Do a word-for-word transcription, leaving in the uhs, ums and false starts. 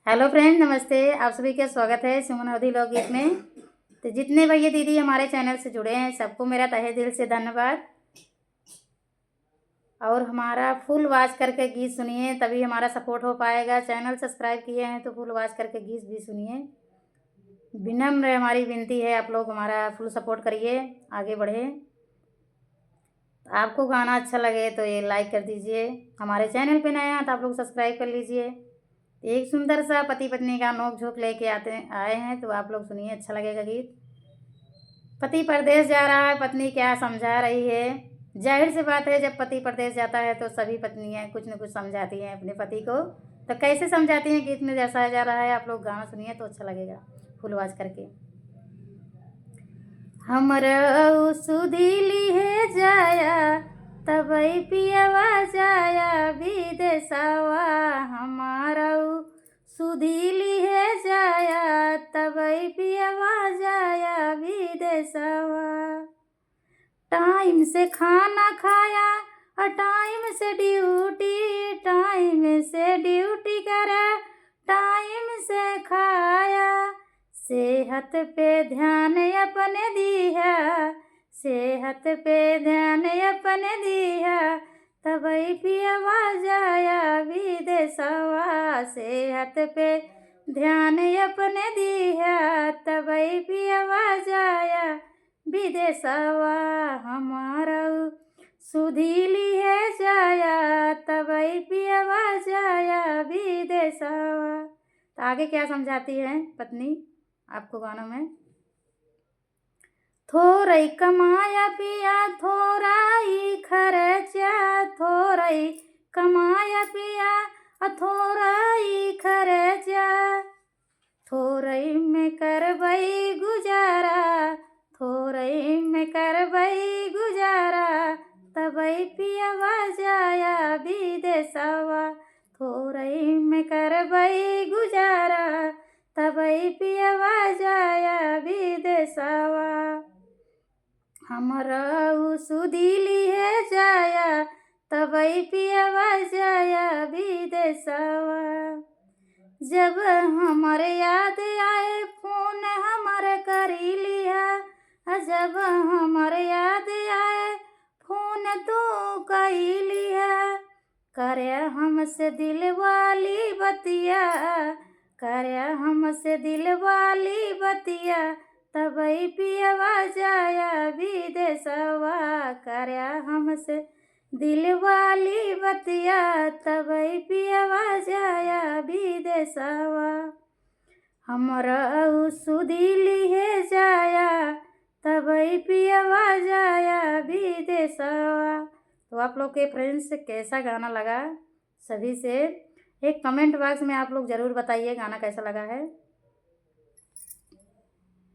हेलो फ्रेंड, नमस्ते। आप सभी का स्वागत है सुमन अवधी लोकगीत में। तो जितने भैया दीदी हमारे चैनल से जुड़े हैं, सबको मेरा तहे दिल से धन्यवाद। और हमारा फुल वॉच करके गीत सुनिए, तभी हमारा सपोर्ट हो पाएगा। चैनल सब्सक्राइब किए हैं तो फुल वॉच करके गीत भी सुनिए। विनम्र हमारी विनती है, आप लोग हमारा फुल सपोर्ट करिए, आगे बढ़े। तो आपको गाना अच्छा लगे तो ये लाइक कर दीजिए, हमारे चैनल पे नए हैं तो आप लोग सब्सक्राइब कर लीजिए। एक सुंदर सा पति पत्नी का नोक झोंक लेके आते, आए हैं, तो आप लोग सुनिए, अच्छा लगेगा गीत। पति परदेस जा रहा है, पत्नी क्या समझा रही है। जाहिर सी बात है, जब पति परदेस जाता है तो सभी पत्नियां कुछ न कुछ समझाती हैं अपने पति को। तो कैसे समझाती हैं, गीत में दर्शाया जा रहा है, आप लोग गाना सुनिए तो अच्छा लगेगा फुल वॉच करके। हमरऊ सुधी लिहे जाया, तबई पियवा जाया विदेशवा। हमरऊ सुधी लिहे जाया, तबई पियवा जाया विदेशवा। टाइम से खाना खाया और टाइम से ड्यूटी, टाइम से ड्यूटी करा, टाइम से खाया। सेहत पे ध्यान अपने दिया, सेहत पे ध्यान अपने दिया, तबई पियवा जाया विदेशवा। सेहत पे ध्यान अपने दिया, तबई पियवा जाया विदेशवा। हमरऊ सुधी लिहे जाया, तबई पियवा जाया विदेशवा। तो आगे क्या समझाती है पत्नी आपको गानों में? थोरई कमाया पिया, थोरई खर्चा, थोरई कमाया पिया, अ थोरई खर्चा। थोरई में करबई गुजारा, थोरई में करबई गुजारा, तबई पियवा जाया विदेशवा। थोरई में करबई गुजारा, तबई पियवा जाया विदेशवा। हमरऊ सुधी लिहे जाया, तबई पियवा जाया विदेशवा। जब हमर याद आए, फोन हमर करी लिहा, जब हमर याद आए, फोन तू कई लिहा। करे हमसे दिल वाली बतिया, करे हमसे दिल वाली बतिया, तबई पियवा जाया विदेशवा। करे हमसे दिल वाली बतिया, तबई पियवा जाया विदेशवा। हमरऊ सुधी लिहे जाया, तबई पियवा जाया विदेशवा। तो आप लोग के फ्रेंड्स कैसा गाना लगा, सभी से एक कमेंट बॉक्स में आप लोग ज़रूर बताइए गाना कैसा लगा है।